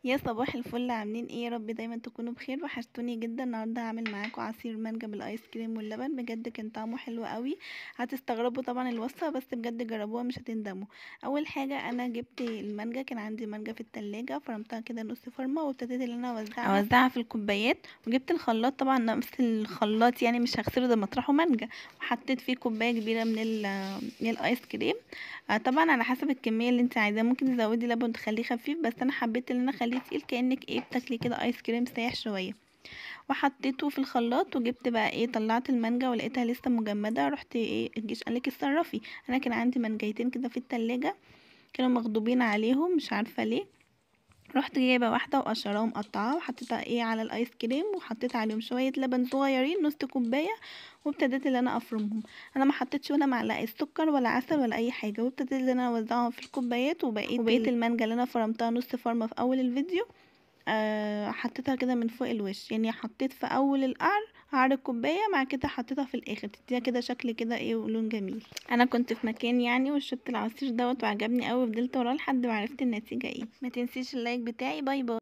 يا صباح الفل، عاملين ايه؟ يا رب دايما تكونوا بخير. وحشتوني جدا. النهارده هعمل معاكم عصير مانجا بالايس كريم واللبن، بجد كان طعمه حلو قوي. هتستغربوا طبعا الوصفة، بس بجد جربوها مش هتندموا. اول حاجة انا جبت المانجا، كان عندي مانجا في التلاجة، فرمتها كده نص فرمه وابتديت ان انا اوزعها في الكوبايات. وجبت الخلاط، طبعا نفس الخلاط يعني مش هغسله، ده مطرحه مانجا. وحطيت فيه كوباية كبيرة من الايس كريم، طبعا على حسب الكمية اللي انت عايزاها. ممكن تزودي لبن تخليه خفيف، بس انا حبيت ان انا اخليه تقيل، كانك ايه بتاكلي كده ايس كريم سايح شوية. وحطيته في الخلاط وجبت بقى ايه، طلعت المانجا ولقيتها لسه مجمده. رحت ايه الجيش قالك اتصرفي. انا كان عندي مانجايتين كده في التلاجة، كانوا مغضوبين عليهم مش عارفه ليه. رحت جايبه واحدة وقشراها ومقطعاها وحطيتها ايه على الايس كريم، وحطيت عليهم شوية لبن صغيرين نص كوباية، وابتديت ان انا افرمهم. انا ما حطيتش ولا معلقه سكر ولا عسل ولا اي حاجة، وابتديت ان انا اوزعهم في الكوبايات. وبقيت المانجا اللي انا فرمتها نص فرمه في اول الفيديو، حطيتها كده من فوق الوش، يعني حطيت في اول القعر قعر الكوباية، مع كده حطيتها في الاخر تديها كده شكل كده ايه ولون جميل. انا كنت في مكان يعني وشربت العصير دوت وعجبني قوي، فضلت وراه لحد ما عرفت النتيجة ايه. ما تنسيش ال like بتاعي. bye bye.